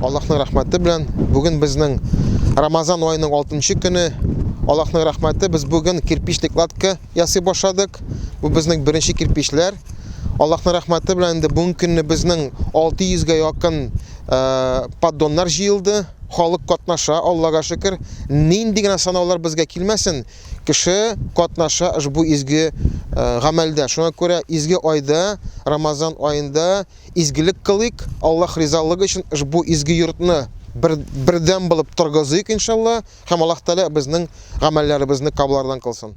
Аллаһның рәхмәте белән бүген безнең Рамазан аеның 6 көне. Аллаһның рәхмәте, без бүген кирпичный кладка ясый башладык. Бу безнең беренче кирпичләр. Аллаһның рәхмәте белән инде бүгенге көнне безнең 600 гә якын э, поддоннар җыелды. Халык катнаша, Аллага шөкер. Нинди генә сынаулар безгә килмәсен, кеше катнаша ошбу изге э, гамәлдә. Шуңа күрә изге айда, Рамазан аенда изгелек кылыйк, Аллаһ ризалыгы өчен ошбу изге йортны бер, бердәм булып торгызыйк, иншалла, һәм Аллаһ Тәгалә безнең гамәлләребезне кабуллардан кылсын.